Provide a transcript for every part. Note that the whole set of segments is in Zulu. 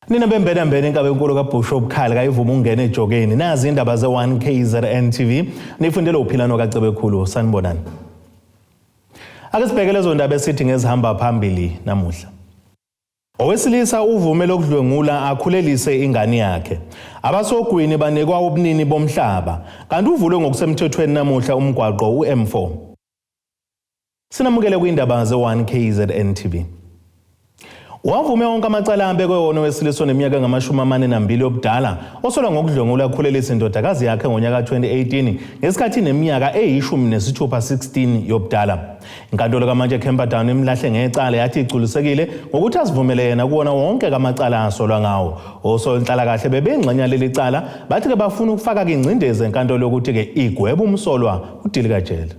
Nina bembenambene inkabe enkulu kaBhusho obukhali kayivuma ukungena ejokeni. Nazi indaba ze-1 KZN TV. Nifundele uphilano kaCebekhulu. Sanibonani. Ake sibheke lezo ndaba esithi ngezihamba phambili namuhla. Owesilisa uvume lokudlwengula akhulelise ingane yakhe. Abasogwini banikwa ubunini bomhlaba. Kanti uvulwe ngokusemthethweni namuhla umgwaqo u-M4. Sinamukele kwindaba ze-1 KZN TV. Wavume wonke amacala abekwe wona owesilisa oneminyaka engama-42 yobudala osolwa ngokudlwengula akhulelisa indodakazi yakhe ngonyaka 2018 ngesikhathi ineminyaka eyishumi nesithupha, 16 yobudala. Inkantolo kamantshi eCamperdown imlahle ngecala, yathi igculisekile ngokuthi azivumele yena kuwona wonke kamacala asolwa ngawo. Osonhlalakahle bebengxenya leli cala bathi-ke bafuna ukufaka-ke ingcindezi enkantolo yokuthi-ke igwebe umsolwa udilikajele.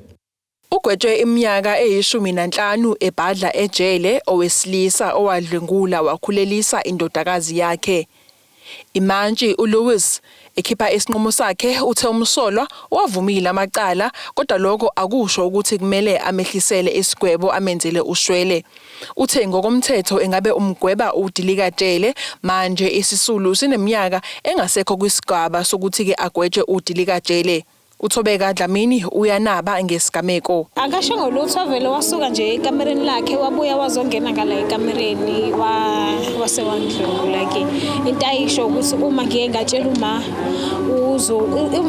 Ugwetshwe iminyaka eyi-15 ebhadla ejele owesilisa owadlwengula wakhulelisa indodakazi yakhe. Imantshi uLewis ekhipha isinqumo sakhe uthe umsolwa wavumile amacala, kodwa lokho akusho ukuthi kumele amehlisele isigwebo amenzele ushwele. Uthe ngokomthetho engabe umgweba udilikajele, manje isisulu sineminyaka engasekho kwisigaba sokuthi-ke agwetshwe udilikajele. UThobeka Dlamini uyanaba ngesigameko. Akasho lutho, vele wasuka nje ekamereni lakhe, wabuya wazongena ngala ekamereni, wase wangidlwengula ke. Into ayisho ukuthi uma ngiye ngatshela uma uzo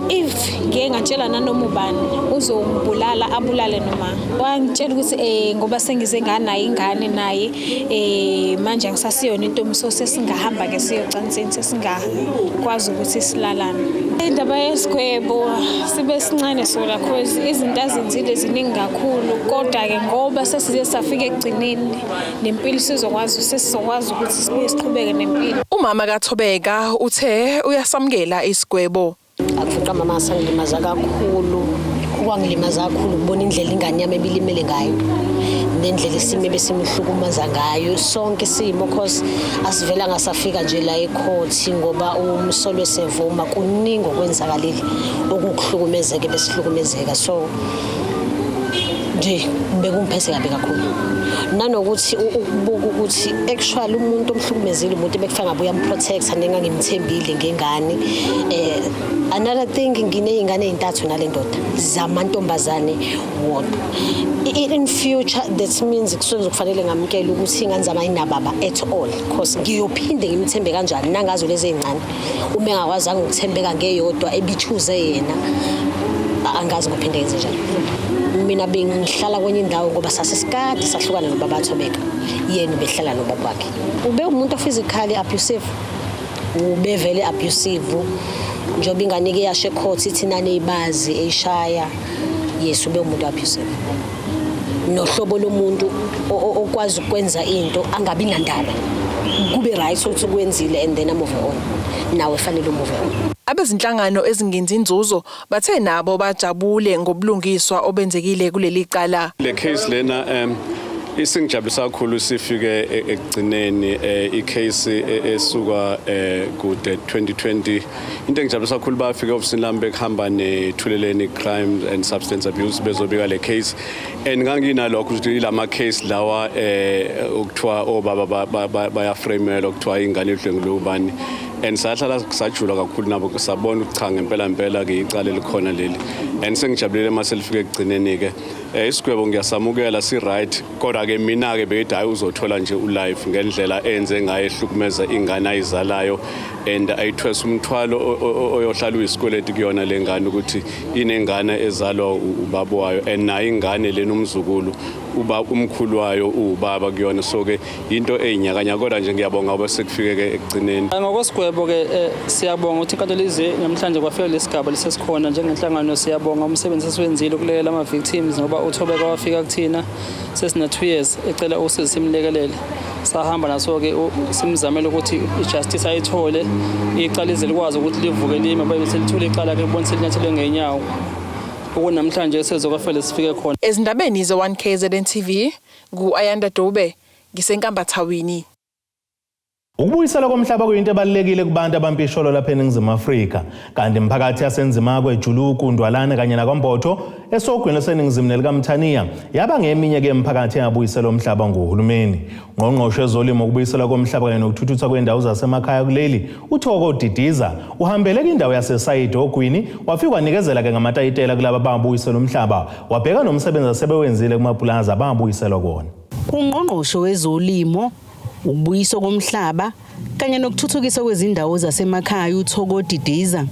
if ngiye ngatshela nanoma ubani, uzongibulala, abulale noma. Wangitshela ukuthi ngoba sengize nganayo ingane naye, manje angisasiyona intombi, so sesingahamba ke siyocansini, sesingakwazi ukuthi silalane. Indaba yesigwebo sibe sincane sona, cause izinto azenzile ziningi kakhulu, kodwa-ke ngoba sesize safika ekugcineni nempilo, sizokwazi sesizokwazi ukuthi sibuye siqhubeke nempilo. Umama kaThobeka uthe uyasamukela isigwebo. Akufuqa mama, sangilimaza kakhulu. Okwangilimaza kakhulu ukubona indlela ingane yami ebilimele ngayo nendlela isimo ebesimhlukumaza ngayo sonke isimo, cause asivelanga safika nje la ekhothi ngoba umsolwa esevuma. Kuningi okwenzakalile okukuhlukumezeka ebesihlukumezeka, so nje bekungiphethe kabi kakhulu, nanokuthi ukubuka ukuthi actually umuntu omhlukumezile umuntu ebekufanele ngabe uyamprotecta nengangimthembile ngengane. Another thing, nginey'ngane ey'ntathu nale ndoda zamantombazane wodwa. In future, that means kusuke kufanele ngamukele ukuthi iy'ngane zami ayinababa at all, cause ngiyophinde ngimthembe kanjani nangazo lezi ey'ncane uma engakwazanga ukuthembeka ngeyodwa ebichuze yena? Angazi ngophinde ngenze njani. Mina bengihlala kwenye indawo ngoba sasesikade sahlukana nobaba Thobeka, yena ubehlala nobaba wakhe. Ube umuntu physically abusive, ubevele abusive, njengoba ingane-ke yasho ecourt ithi nani eyibazi eyishaya. Yes, ube umuntu abusive nohlobo lomuntu okwazi ukwenza into angabi nandaba, kube right ukuthi ukwenzile and then amove on, nawe fanele umove on. Abezinhlangano ezingenzi inzuzo bathe nabo bajabule ngobulungiswa obenzekile kuleli cala. Le case lena isingijabulisa kakhulu, sifike ekugcineni, icase esuka kude 2020. Into engijabulisa kakhulu, bafika ofisini lami bekuhamba neThuleleni Crime and Substance Abuse bezobika le case, and nganginalokho ukuthi ilama case lawa okuthiwa obaba bayaframelwa, kuthiwa ingane idlwengulwe ubani, and sahlala sajula kakhulu nabo, sabona ukuthi cha, ngempela ngempela ke icala elikhona leli, and sengijabulile mase lifike ekugcineni ke. Isigwebo ngiyasamukela, si right, kodwa ke mina ke bethi hayi, uzothola nje ulife ngendlela enze ngayo, ehlukumeza ingane ayizalayo and ayithwesa umthwalo oyohlala uyisikweleti kuyona le ngane, ukuthi inengane ezalwa ubaba wayo and nayo ingane lena umzukulu uba umkhulu wayo uwubaba kuyona. So ke into eyinyakanya, kodwa nje ngiyabonga ngoba sekufike ke ekugcineni. Ngokwesigwebo ke, siyabonga ukuthi inkantolo ize namhlanje kwafika lesigaba lesesikhona. Njengenhlangano siyabonga umsebenzi esiwenzile ukulekelela ama-victims, ngoba uThobeka wafika kuthina sesina 2 years ecela usizo, simlekelele, sahamba naso-ke simzamele ukuthi i-justice ayithole, icala ize likwazi ukuthi livuke lime, babe selithule icala-ke kubona selinyathelwe ngenyawo okunamhlanje sezokwafele sifike khona. Ezindabeni ze-1 KZN TV, ngu-Ayanda Dube, ngisenkambathawini. Ukubuyiselwa komhlaba kuyinto ebalulekile kubantu abampisholo lapha eNingizimu Afrika. Kanti imiphakathi yaseNzimakwe, Juluku, Ndwalane kanye nakwaMbotho esogwini lwaseNingizimu nelikaMthaniya yaba ngeminye ke imiphakathi engabuyiselwa umhlaba nguhulumeni. Ungqongqoshe wezolimo, ukubuyiselwa komhlaba kanye nokuthuthukiswa kwendawo zasemakhaya kuleli, uThoko Didiza, uhambele kwindawo yaseSayidi Ogwini, wafika wanikezela ke ngamatayitela kulaba ababuyiselwa umhlaba, wabheka nomsebenzi asebewenzile kumapulazi ababuyiselwa kona. Ungqongqoshe wezolimo, ukubuyiswa komhlaba kanye nokuthuthukiswa kwezindawo zasemakhaya, uThoko Didiza,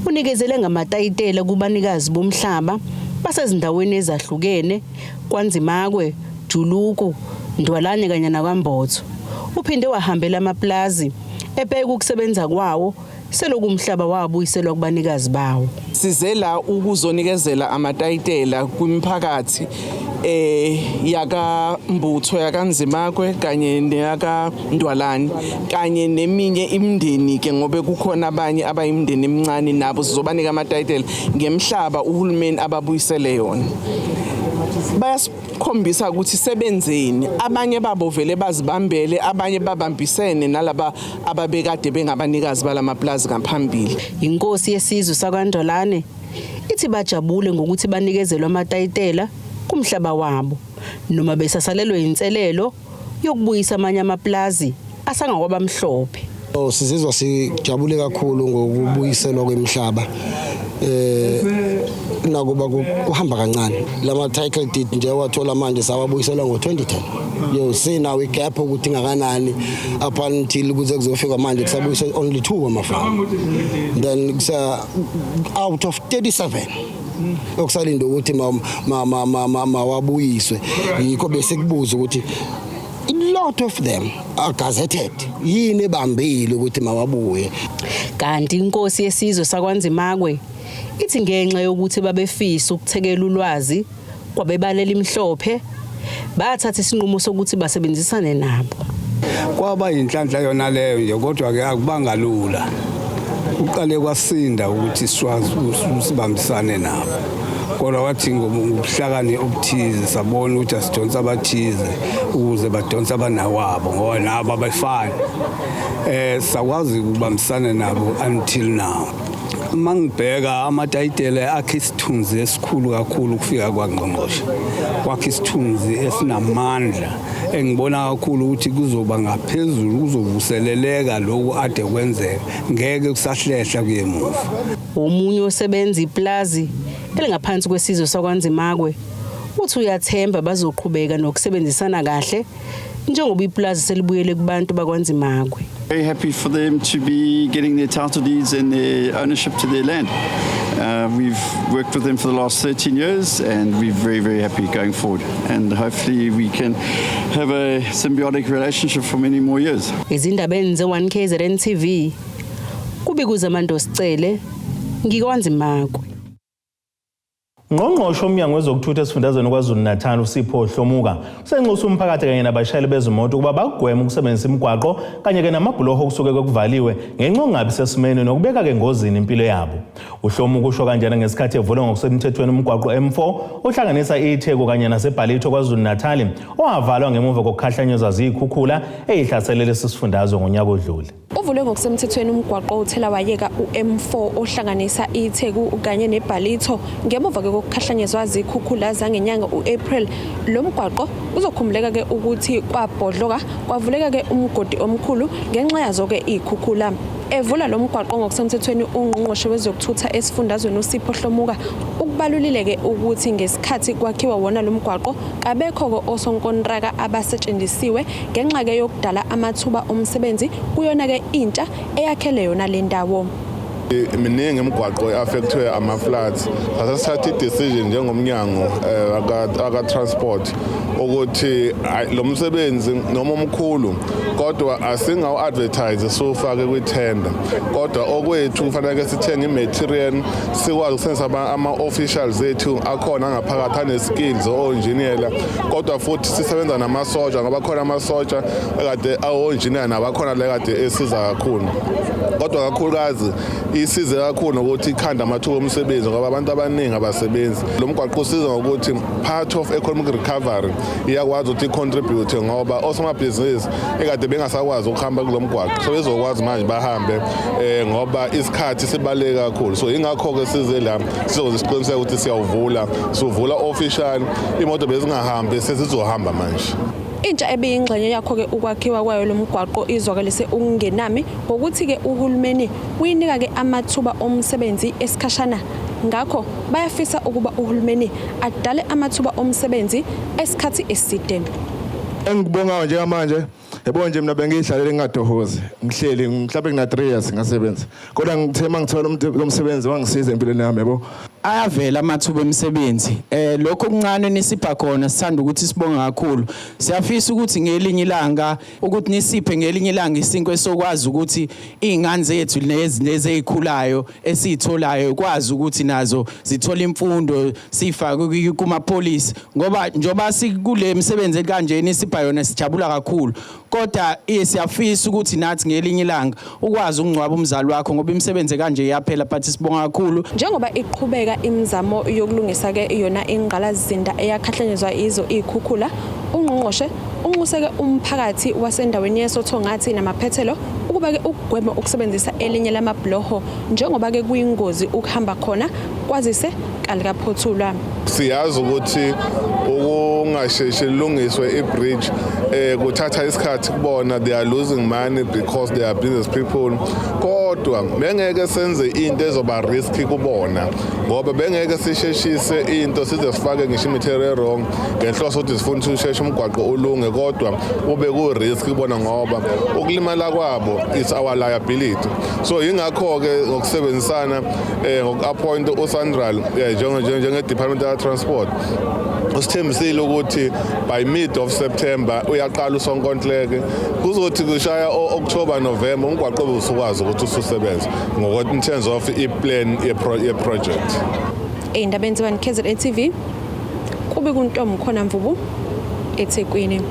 unikezele ngamatayitela kubanikazi bomhlaba basezindaweni ezahlukene KwaNzimakwe, Juluku, Ndwalane kanye nakwaMbotho. Uphinde wahambela amaplazi ebheka ukusebenza kwawo seloku umhlaba wabuyiselwa kubanikazi bawo. Size la ukuzonikezela amatayitela kwimiphakathi yakaMbutho, yakaNzimakwe kanye neyakaNdwalane kanye neminye imindeni ke, ngobe kukhona abanye abayimindeni emincane, nabo sizobanika amatayitela ngemhlaba uhulumeni ababuyisele yona. Bayasikhombisa ukuthi sebenzeni, abanye babo vele bazibambele, abanye babambisene nalaba ababekade bengabanikazi balamaplazi ngaphambili. Inkosi yesizwe sakwaNdwalane ithi bajabule ngokuthi banikezelwe amatayitela kumhlaba wabo noma besasalelwe inselelo yokubuyisa amanye amaplazi asangakwabamhlophe. Oh, sizizwa sijabule kakhulu ngokubuyiselwa kwemihlaba, nakuba kuhamba kancane. Lama title deed nje wathola manje sawabuyiselwa ngo-2010. You see now igap ukuthi ngakanani, up until kuze kuzofika manje kusabuyiswa only two amafamu, then kusa out of 37 okusalinde ukuthi mawabuyiswe. Yikho bese kubuza ukuthi a lot of them are gazetted, yini ebambile ukuthi mawabuye? Kanti inkosi yesizwe sakwaNzimakwe ithi ngenxa yokuthi babefisa ukuthekela ulwazi kwabebalela imhlophe, bathatha isinqumo sokuthi basebenzisane nabo. Kwaba yinhlanhla yona leyo nje, kodwa ke akubanga lula. Uqale kwasinda ukuthi sikwazi sibambisane nabo, kodwa wathi ngobuhlakani obuthize sabona ukuthi asidonsa abathize ukuze badonse abanawabo, ngoba nabo abafani. Sakwazi ukubambisana nabo until now. Mangibheka amatayitele akhe isithunzi esikhulu kakhulu ukufika kwangqongqoshe, kwakhe isithunzi esinamandla engibona kakhulu ukuthi kuzoba ngaphezulu, kuzovuseleleka lokhu ade kwenzeka, ngeke kusahlehla kuye emuva. Omunye osebenza iplazi elingaphansi kwesizwe sakwaNzimakwe uthi uyathemba bazoqhubeka nokusebenzisana kahle njengoba iplazi selibuyele kubantu bakwaNzimakwe. Very happy for them to be getting their title deeds and their ownership to their land. We've worked with them for the last 13 years and we're very, very happy going forward. And hopefully we can have a symbiotic relationship for many more years. Ezindabeni ze-1 KZN TV, kubikuza Sicele, ngikwaNzimakwe. Ngqongqoshe womnyango wezokuthutha esifundazweni KwaZulu-Natal, uSipho Hlomuka, usenxusa umphakathi kanye nabashayeli bezimoto ukuba bagweme ukusebenzisa imigwaqo kanye-ke namabhuloho okusuke kuvaliwe ngenxa yokungabi sesimeni nokubeka-ke engozini impilo yabo. UHlomuka usho kanjena ngesikhathi evula ngokusemthethweni umgwaqo M4 ohlanganisa iTheku kanye naseBallito KwaZulu-Natal, owavalwa ngemuva kokukhahlanyezwa zikhukhula eyihlasele lesi sifundazwe ngonyaka odlule. Uvulwe ngokusemthethweni umgwaqo uthelawayeka u-M4 ohlanganisa iTheku kanye neBallito ngemuva kokukhahlanyezwa zikhukhula zangenyanga u-April. Lo mgwaqo uzokhumbuleka ke ukuthi kwabhodloka kwavuleka ke umgodi omkhulu ngenxa yazo ke ikhukhula. Evula lo mgwaqo ngokusemthethweni ungqongqoshe wezokuthutha esifundazweni uSipho Hlomuka ukubalulile ke ukuthi ngesikhathi kwakhiwa wona lo mgwaqo kabekho ke osonkontraka abasetshenzisiwe ngenxa ke yokudala amathuba omsebenzi kuyona ke intsha eyakhele yona le ndawo. Miningi imigwaqo e-affectwe ama-floods. Sasesithatha i-decision njengomnyango aka-transport ukuthi lo msebenzi noma omkhulu kodwa asingawu-advertise siwufake kwi-tender, kodwa okwethu kufanele sithenge i-material, sikwazi ukusebenzisa ama-officials ethu akhona ngaphakathi ane-skills, o-engineer, kodwa futhi sisebenza namasoja ngoba khona amasoja ekade awo-engineer nabo akhona la ekade esiza kakhulu, kodwa kakhulukazi. Isize kakhulu nokuthi ikhanda amathuba omsebenzi, ngoba abantu abaningi abasebenzi. Lo mgwaqo usiza ngokuthi part of economic recovery iyakwazi ukuthi i-contribute, ngoba osomabhizinisi ekade bengasakwazi ukuhamba kulo mgwaqo sebezokwazi manje bahambe, ngoba isikhathi sibaluleke kakhulu. So ingakho-ke size la sizoze siqiniseke ukuthi siyawuvula, siwuvula official. Imoto bezingahambi sesizohamba manje. Intsha ebiyingxenye yakho-ke ukwakhiwa kwayo lo mgwaqo izwakalise ukungenami ngokuthi-ke uhulumeni uyinika-ke amathuba omsebenzi esikhashana, ngakho bayafisa ukuba uhulumeni adale amathuba omsebenzi esikhathi eside. Engikubongayo njengamanje, yabo nje, mina bengiyihlalele ngingatohozi, ngihleli mhlawumbe ngina 3 years ngasebenza, kodwa ngithe mangithola lo msebenzi wangisiza empilweni yami, yabo. Ayavela amathuba emisebenzi. Lokho okuncane nisipha khona sithanda ukuthi sibonge kakhulu. Siyafisa ukuthi ngelinye ilanga ukuthi nisiphe ngelinye ilanga isinkwe sokwazi ukuthi izingane zethu lezi ezikhulayo esizitholayo ikwazi ukuthi nazo zithola imfundo, sifake kuma-policy, ngoba njoba sikule misebenzi kanjena isipha yona sijabula kakhulu, kodwa siyafisa ukuthi nathi ngelinye ilanga ukwazi ukungcwaba umzali wakho, ngoba imisebenzi kanje iyaphela, but sibonga kakhulu. Njengoba iqhubeka imizamo yokulungisa-ke yona ingqalasizinda eyakhahlanyezwa izo iy'khukhula, ungqongqoshe unxuseke umphakathi wasendaweni yeSothongathi namaphethelo ukuba-ke ukugwema ukusebenzisa elinye lamabhuloho, njengoba-ke kuyingozi ukuhamba khona kwazise kalikaphothulwa. Siyazi ukuthi ukungasheshi lilungiswe i-bridge kuthatha isikhathi kubona. They are losing money because they are business people, kodwa bengeke senze into ezoba risky kubona, ngoba bengeke sisheshise into size sifake ngisho i-material wrong ngenhloso ukuthi sifuna ukuthi usheshe umgwaqo ulunge, kodwa ube ku-risk kubona, ngoba ukulimala kwabo is our liability. So yingakho-ke ngokusebenzisana ngoku-appoint uSANRAL njenge-Department ya Transport, usithembisile ukuthi by mid of September uyaqala usonkontileke, kuzothi kushaya o-October, November umgwaqo usukwazi ukuthi ususebenze in terms of i-plan ye-project. Ey'ndabeni ze-1 KZN TV, kube kuNtombi khona Mvubu, eThekwini.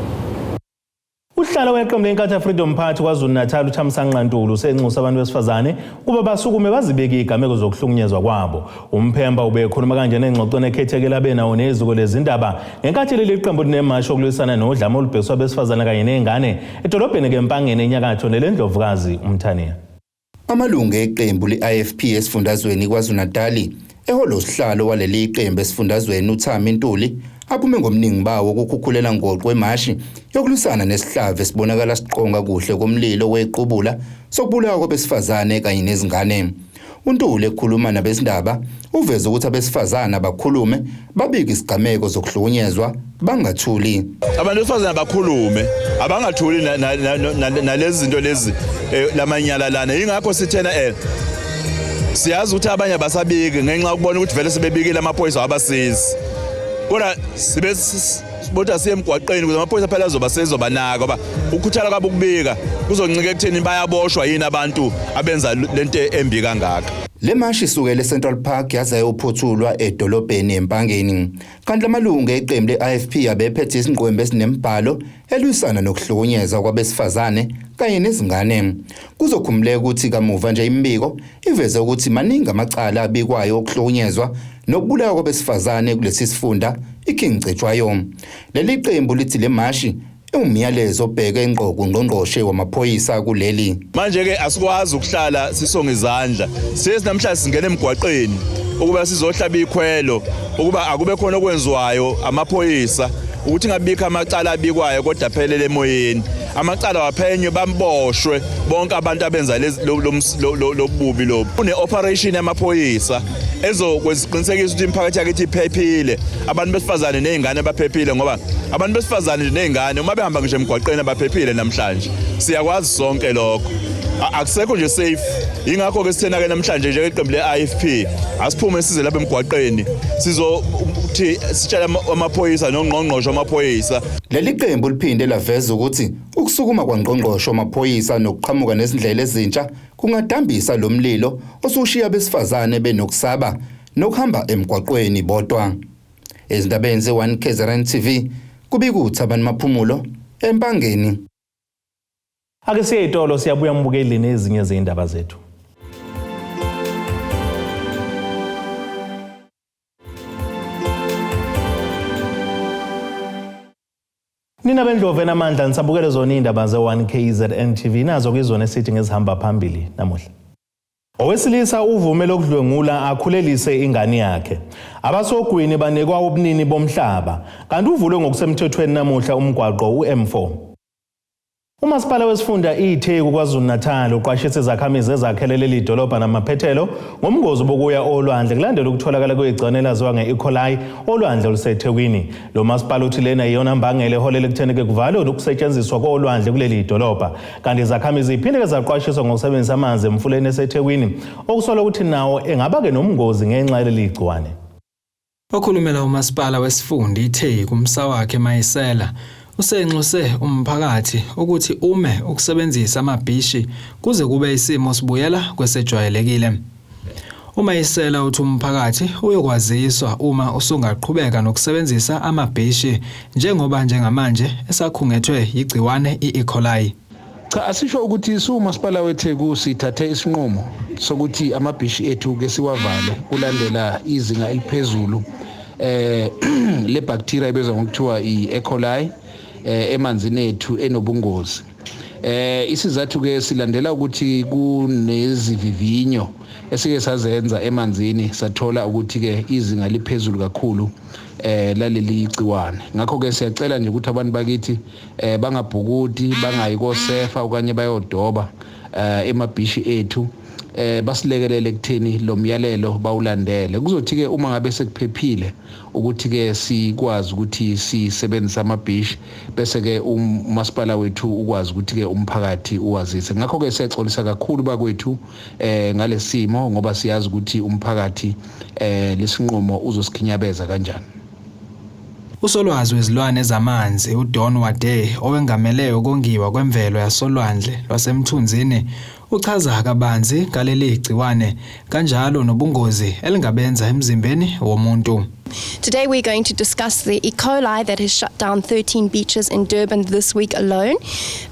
Usihlalo weqembu leNkatha Freedom Party KwaZulu-Natal uThamsanqa Ntuli usenxusa abantu besifazane ukuba basukume bazibeke izigameko zokuhlukunyezwa kwabo. Umphemba ubekhuluma kanje nengxoxweni ekhethekile abenawo neziko lezindaba ngenkathi leli qembu linemasho okulwisana nodlame olubhekiswa abesifazane kanye nezingane edolobheni keMpangeni enyakatho nelendlovukazi uMthaniya. Amalungu eqembu le-IFP esifundazweni KwaZulu-Natali eholwa usihlalo waleli qembu esifundazweni uThami Ntuli aphume ngomningi bawo ukukhukhulela ngoqo emashi yokulwisana nesihlava esibonakala siqonga kuhle komlilo wequbula sokubulawa kwabesifazane kanye nezingane. uNtuli ekhuluma nabezindaba uveze ukuthi abesifazane abakhulume, babike isigameko zokuhlukunyezwa, bangathuli. Abantu besifazane bakhulume, abangathuli nalezi zinto lezi lamanyala lana. Ingakho sithena siyazi ukuthi abanye abasabiki ngenxa yokubona ukuthi vele sebebikile amaphoyisa abasizi, kodwa sibe sibotha siye emgwaqeni ukuze amaphoyisa phela azoba sezobanaka, ngoba ukukhuthala kwabo ukubika kuzoncika ekutheni bayaboshwa yini abantu abenza lento embi kangaka. Le mashi isukele eCentral Park yaze yayophothulwa edolobheni eMpangeni. Kanti lamalungu eqembu le-IFP abephethe isinqwembe esinembhalo elwisana nokuhlukunyezwa kwabesifazane kanye nezingane. Kuzokhumbuleka ukuthi kamuva nje imibiko iveze ukuthi maningi amacala abikwayo okuhlukunyezwa nokubulawa kwabesifazane kulesi sifunda iKing Cetshwayo. Leli qembu lithi le mashi iwumyalezo obheke ngqo kungqongqoshe wamaphoyisa kuleli. Manje-ke asikwazi ukuhlala sisonge izandla. Siye namhlanje singena emgwaqeni ukuba sizohlaba ikhwelo ukuba akube khona okwenziwayo amaphoyisa ukuthi ngabikho amacala abikwayo kodwa aphelele emoyeni. Amacala waphenywe, bamboshwe bonke abantu abenza lobubi lobu. Kune-operation yamaphoyisa ezokweziqinisekisa ukuthi imiphakathi yakithi iphephile, abantu besifazane ney'ngane baphephile, ngoba abantu besifazane nje ney'ngane uma behamba ngisho emgwaqeni abaphephile namhlanje. Siyakwazi sonke lokho, akusekho nje safe. Yingakho-ke sithena-ke namhlanje njengeqembu le-IFP asiphume size lapha emgwaqeni sizothi sitshela amaphoyisa nongqongqoshe wamaphoyisa. Leli qembu liphinde laveza ukuthi ukusukuma kwangqongqoshe wamaphoyisa nokuqhamuka nezindlela ezintsha kungadambisa lo mlilo osushiya abesifazane benokusaba nokuhamba emgwaqweni bodwa. Ezindabeni ze-1 KZN TV, kubika uThabani Maphumulo eMpangeni. Ake siye ey'tolo, siyabuya mbukeli nezinye zey'ndaba zethu. Nina bendlovu enamandla, nisabukele zona iy'ndaba ze-1 KZN TV, nazo kuyizona esithi ngezihamba phambili namuhla. Owesilisa uvumele ukudlwengula akhulelise ingane yakhe. Abasogwini banikwa ubunini bomhlaba, kanti uvulwe ngokusemthethweni namuhla umgwaqo u-M4. Umasipala wesifunda iTheku KwaZulu-Natal uqwashisa izakhamizi ezakhele leli dolobha namaphethelo ngomngozi bokuya olwandle kulandela ukutholakala kwegciwane elaziwa nge-E. coli olwandle oluseThekwini. Lo masipala uthi lena iyona mbangela eholela ekutheni-ke kuvalwe ukusetshenziswa kolwandle kuleli dolobha. Kanti izakhamizi ziphinde-ke zaqwashiswa ngokusebenzisa amanzi emfuleni eseThekwini, okusolwa ukuthi nawo engaba-ke nomngozi ngenxa yaleli gciwane. Okhulumela umasipala wesifunda iTheku uMsawakhe Mayisela usenxuse umphakathi ukuthi ume ukusebenzisa amabhishi kuze kube isimo sibuyela kwesejwayelekile. UMayisela uthi umphakathi uyokwaziswa uma usungaqhubeka nokusebenzisa amabhishi njengoba njengamanje esakhungethwe yigciwane i-E. coli. Cha, asisho ukuthi siwumasipala weTheku sithathe isinqumo sokuthi amabhishi ethu ke siwavale kulandela izinga eliphezulu le bacteria ebizwa ngokuthiwa i-E. coli emanzini ethu enobungozi. Isizathu ke silandela ukuthi kunezivivinyo esike sazenza emanzini, sathola ukuthi ke izinga liphezulu kakhulu laleli gciwane. Ngakho ke siyacela nje ukuthi abantu bakithi bangabhukudi, bangayi kosefa okanye bayodoba emabhishi ethu, basilekelele ekutheni lo myalelo bawulandele. Kuzothi ke uma ngabe sekuphephile ukuthi ke sikwazi ukuthi sisebenzise amabhishi, bese ke umasipala wethu ukwazi ukuthi ke umphakathi uwazise. Ngakho ke siyaxolisa kakhulu bakwethu ngalesimo, ngoba siyazi ukuthi umphakathi lesinqumo uzosikhinyabeza kanjani. Usolwazi wezilwane zamanzi uDon Wade, owengamele ukongiwa kwemvelo yasolwandle lwasemthunzini, uchaza kabanzi ngaleli gciwane kanjalo nobungozi elingabenza emzimbeni womuntu. Today we're going to discuss the E. coli that has shut down 13 beaches in Durban this week alone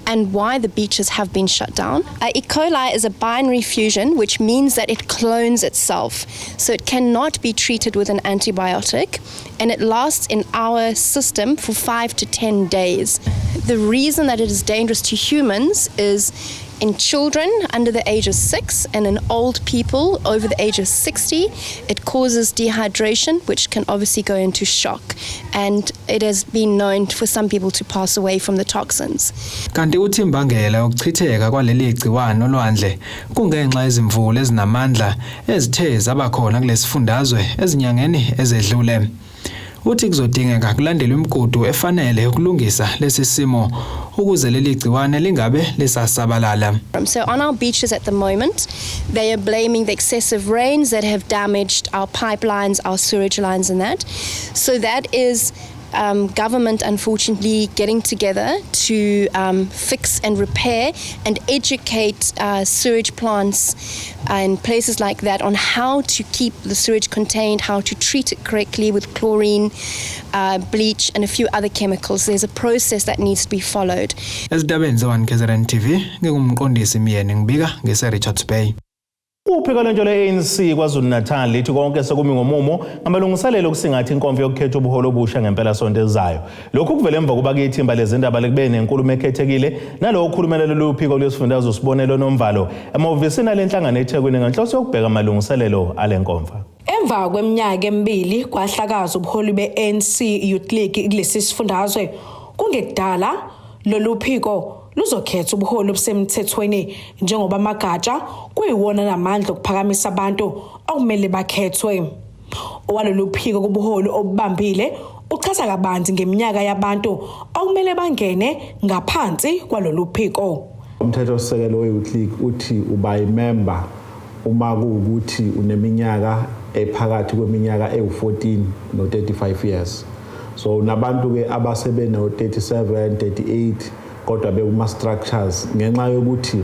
and why the beaches have been shut down. E. coli is a binary fusion, which means that it clones itself. So it cannot be treated with an antibiotic, and it lasts in our system for 5 to 10 days. The reason that it is dangerous to humans is in children under the age of 6 and in old people over the age of 60, it causes dehydration, which can obviously go into shock. And it has been known for some people to pass away from the toxins. Kanti uthi imbangela yokuchitheka kwaleli gciwane olwandle kungenxa yezimvula ezinamandla ezithe zaba khona kulesifundazwe ezinyangeni ezedlule. Uthi kuzodingeka kulandelwe imigudu efanele ukulungisa lesi simo ukuze leli gciwane lingabe lisasabalala. So on our beaches at the moment, they are blaming the excessive rains that have damaged our pipelines, our sewage lines and that. So that is government, unfortunately, getting together to fix and repair and educate sewage plants and places like that on how to keep the sewage contained, how to treat it correctly with chlorine, bleach and a few other chemicals. There's a process that needs to be followed. Ezindabeni ze-1 KZN TV, nginguMqondisi Myeni, ngibika ngise Richards Bay. Uphiko lwentsha le-ANC KwaZulu-Natal lithi konke sekumi ngomumo ngamalungiselelo okusingatha inkomfa yokukhetha ubuholi obusha ngempelasonto ezayo. Lokhu kuvele emva kokuba ithimba lezindaba likube nenkulumo ekhethekile nalowo okhulumela lolu phiko lwesifundazwe uSibonelo Nomvalo emahhovisini ale nhlangano eThekwini ngenhloso yokubheka amalungiselelo ale nkomfa. Emva kweminyaka emibili kwahlakazwa ubuholi be-ANC Youth League kulesi sifundazwe, kungekudala lolu phiko luzokhetha ubuholi obusemthethweni njengoba amagatsha kuyiwona namandla okuphakamisa abantu okumele bakhethwe. Owalolu phiko kubuholi obubambile uchaza kabanzi ngeminyaka yabantu okumele bangene ngaphansi kwalolu phiko. Umthethosisekelo we-Youth League uthi uba yimember uma kuwukuthi uneminyaka ephakathi kweminyaka ewu-14 no-35 years. So nabantu-ke abasebeno-37, 38 kodwa bekuma-structures ngenxa yokuthi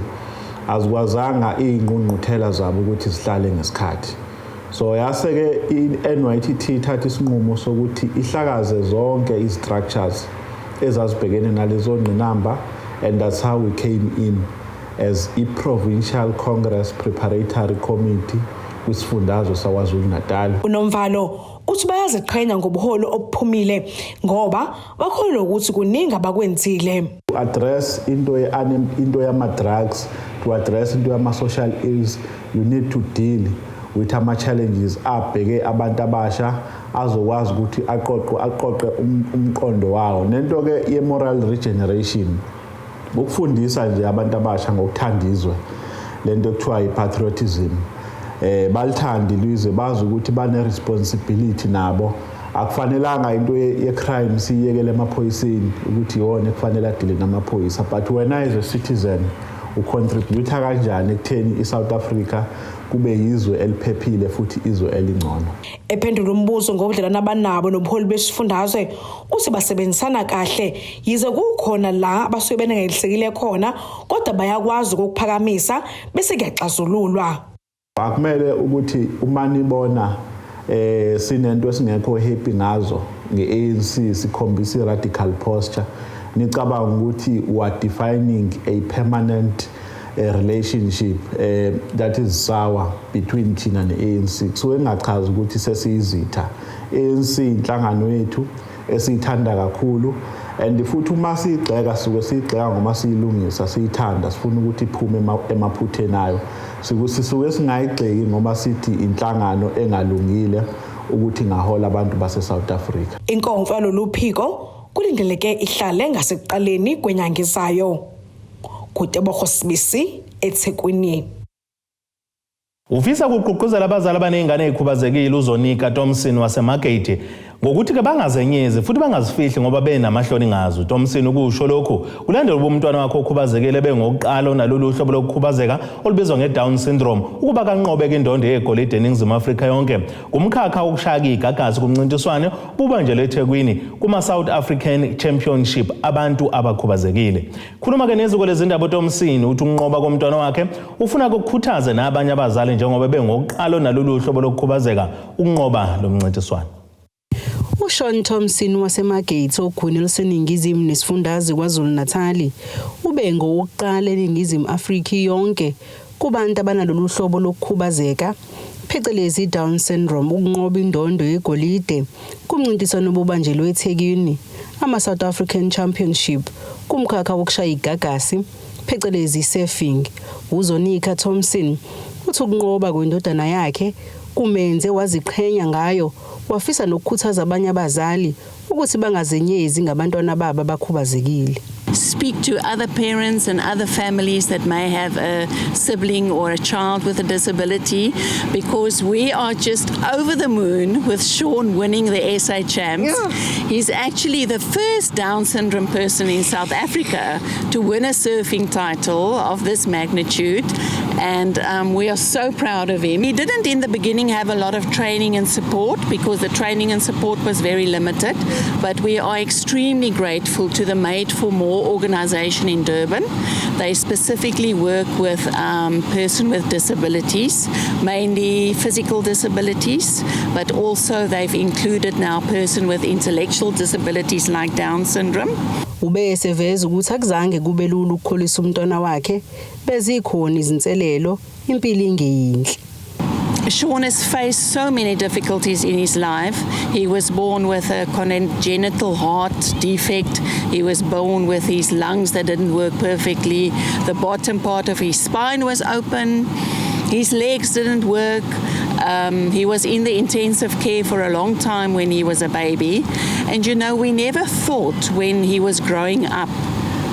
azikwazanga iy'ngqungquthela zabo ukuthi zihlale ngesikhathi. So yase-ke i-NYTT ithatha isinqumo sokuthi ihlakaze zonke i-structures ezazibhekene nalezo ngqinamba, and that's how we came in as i-Provincial Congress Preparatory Committee kwisifundazwe saKwaZulu Natal. Unomvalo. Uthi bayaziqhenya ngobuholi obuphumile ngoba bakholwa ukuthi kuningi abakwenzile. To address into yama-drugs, to address into yama-social ills, you need to deal with ama-challenges abheke abantu abasha azokwazi ukuthi aqoqe umqondo wawo. Nento-ke ye-moral regeneration, ukufundisa nje abantu abasha ngokuthanda izwe, lento ekuthiwa i-patriotism. Balithanda ilizwe, bazi ukuthi bane-responsibility nabo. Akufanelanga into ye-crime siyiyekele emaphoyiseni ukuthi iwona ekufanele adile namaphoyisa, but wena as a citizen ucontribute kanjani ekutheni i-South Africa kube yizwe eliphephile futhi izwe elingcono. Ephendula umbuzo ngobudlelwano abanabo nobuholi besifundazwe, uthi basebenzisana kahle yize kukhona la abasuke benengelisekile khona, kodwa bayakwazi ukuphakamisa bese kuyaxazululwa. Akumele ukuthi uma nibona sinento esingekho happy ngazo nge-ANC sikhombisa i-radical posture, nicabanga ukuthi we are defining a permanent relationship that is sour between thina ne-ANC. Kusuke kungachazi ukuthi sesiyizitha. ANC inhlangano yethu esiyithanda kakhulu, and futhi uma siyigxeka suke siyigxeka ngoba siyilungisa, siyithanda, sifuna ukuthi iphume emaphutheni ayo. Sisuke singayigxeki ngoba sithi inhlangano engalungile ukuthi ingahola abantu base-South Africa. Inkomfa yalolu phiko kulindeleke ihlale ngasekuqaleni kwenyanga ezayo. Kutebogo Sibisi, eThekwini. Ufisa ukugqugquzela abazali abanezingane ezikhubazekile uZonika Thompson waseMargate ngokuthi-ke bangazenyezi futhi bangazifihli ngoba benamahloni ngazo. Thompson ukusho lokhu kulandela ukuba umntwana wakhe okhubazekile bengokuqala onalolu hlobo lokukhubazeka olubizwa nge-Down syndrome ukuba kanqobeke indondo yegolide eNingizimu Afrika yonke kumkhakha wokushaya igagasi kumncintiswano bubanjelwe eThekwini kuma-South African Championship abantu abakhubazekile. Khuluma-ke neziko lezindaba uThompson uthi ukunqoba komntwana wakhe ufuna ukukhuthaze nabanye abazali njengoba bengokuqala onalolu hlobo lokukhubazeka ukunqoba lo mncintiswano. USean Thompson waseMargate ogwini oluseningizimu nesifundazwe KwaZulu-Natal ube ngowokuqala eNingizimu Afrika yonke kubantu abanalolu hlobo lokukhubazeka phecelezi Down syndrome ukunqoba indondo yegolide kumncintiswano obubanjelwe eThekwini ama-South African Championship kumkhakha wokushaya igagasi phecelezi surfing. UZonika Thompson uthi ukunqoba kwendodana yakhe kumenze waziqhenya ngayo, wafisa nokukhuthaza abanye abazali ukuthi bangazenyezi ngabantwana babo abakhubazekile. Speak to other parents and other families that may have a sibling or a child with a disability, because we are just over the moon with Sean winning the SA Champs. He's actually the first Down syndrome person in South Africa to win a surfing title of this magnitude, and we are so proud of him. He didn't in the beginning have a lot of training and support because the training and support was very limited, but we are extremely grateful to the Made for More organization in Durban. They specifically work with person with disabilities, mainly physical disabilities, but also they've included now person with intellectual disabilities like Down syndrome. Ube eseveza ukuthi akuzange kube lula ukukhulisa umntwana wakhe, bezikhona izinselelo, impilo ingeyinhle. Sean has faced so many difficulties in his life. He was born with a congenital heart defect. He was born with his lungs that didn't work perfectly. The bottom part of his spine was open. His legs didn't work. He was in the intensive care for a long time when he was a baby. And we never thought when he was growing up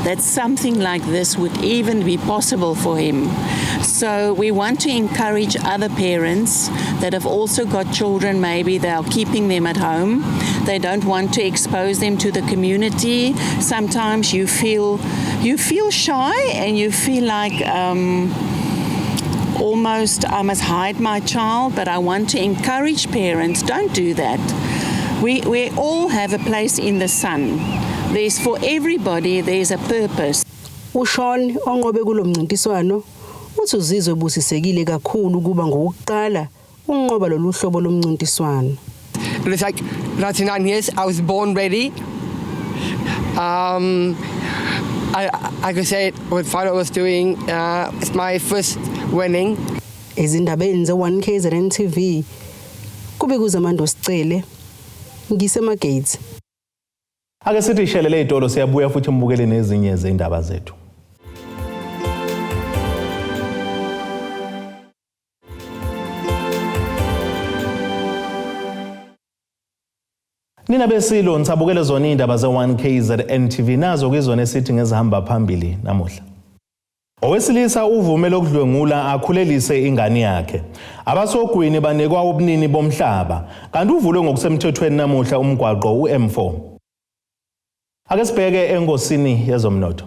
that something like this would even be possible for him. So we want to encourage other parents that have also got children, maybe they are keeping them at home. They don't want to expose them to the community. Sometimes you feel shy and you feel like almost I must hide my child, but I want to encourage parents, don't do that. We all have a place in the sun. There's for everybody, there's a purpose. USean onqobe kulo mncintiswano uthi uzizwe ebusisekile kakhulu kuba ngowokuqala ukunqoba lolu hlobo lomncintiswano. It was like 99 years. I was born ready. I could say it with what I was doing. It's my first winning. Ezindabeni ze-1 KZN TV kube kuZamando Sicele. Ngisemagates. Ake sithi ishelele itolo, siyabuya futhi mbukele nezinye zendaba zethu. Nina besilo, nisabukele zona iy'ndaba ze-1 KZN TV, nazo kuyizona esithi ngezihamba phambili namuhla. Owesilisa uvumele ukudlwengula akhulelise ingane yakhe. Abasogwini banikwa ubunini bomhlaba, kanti uvulwe ngokusemthethweni namuhla umgwaqo u-M4. Ake sibheke engosini yezomnotho.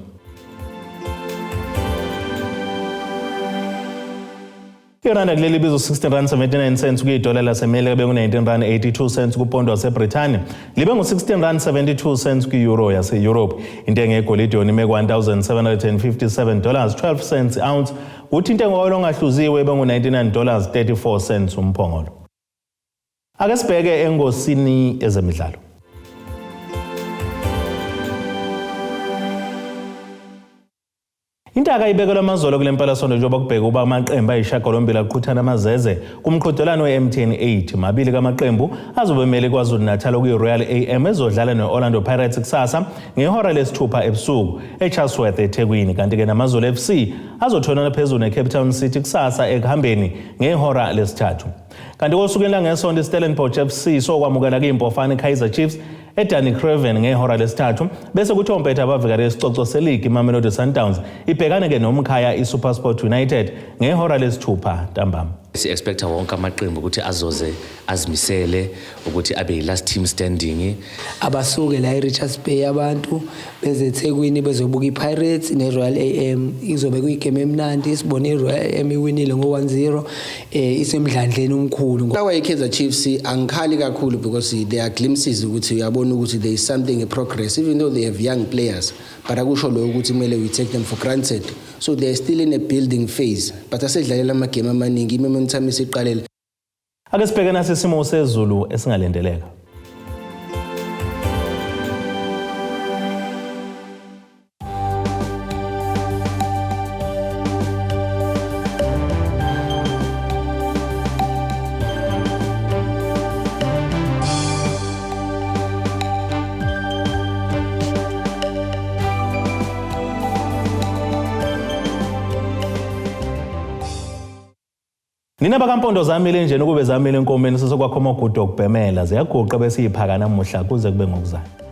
Iranda kuleli bizo 16 rand 79 cents kuyidola laseMelika, beku-19 rand 82 cents kupondo waseBrithani, libe ngu-16 rand 72 cents kwi-euro yase-Europe. Intengo yegolide yona ime ku-1757 dollars 12 cents ounce, kuthi intengo kawolo ongahluziwe bengu-99 dollars 34 cents umphongolo. Ake sibheke engosini ezemidlalo. Intaka ibekelwe amazolo kule mpelasonto njengoba kubheka ukuba amaqembu ayishiyagalombili aqhuthana amazeze kumqhudelwano we-MTN 8. Mabili kamaqembu azobe emele KwaZulu-Natal, okuyi-Royal AM ezodlala ne-Orlando Pirates kusasa ngehora lesithupha ebusuku eChatsworth eThekwini, kanti-ke namaZulu FC azotholana phezulu ne-Cape Town City kusasa ekuhambeni ngehora lesithathu. Kanti kosukwini langesonto iStellenbosch FC sokwamukela kuyimpofana i-Kaizer Chiefs eDanny Craven ngehora lesithathu, bese kuthi ompetha abavikela isicoco seligi iMamelodi Sundowns ibhekane-ke nomkhaya iSuperSport United ngehora lesithupha ntambama. Si-expecta wonke amaqembu ukuthi azoze azimisele ukuthi abe yi-last team standing. Abasuke la e-Richards Bay abantu beze eThekwini bezobuka i-Pirates ne-Royal AM. Izobe kuyigame emnandi. Sibone i-Royal AM iwinile ngo-1-0, isemdlandleni omkhulu. Lawa i-Kaizer Chiefs angikhali kakhulu because there are glimpses ukuthi uyabona ukuthi there is something, a progress, even though they have young players, but akusho lokho ukuthi kumele we take them for granted. So they are still in a building phase, but asedlalela amagame amaningi, i-momentum isiqalele. Ake sibheke nasi isimo sezulu esingalindeleka. Nina bakampondo zamile njena ukube zamile enkomeni, sesokwakho amagudu okubhemela ziyaguqa bese iphaka namuhla kuze kube ngokuzayo.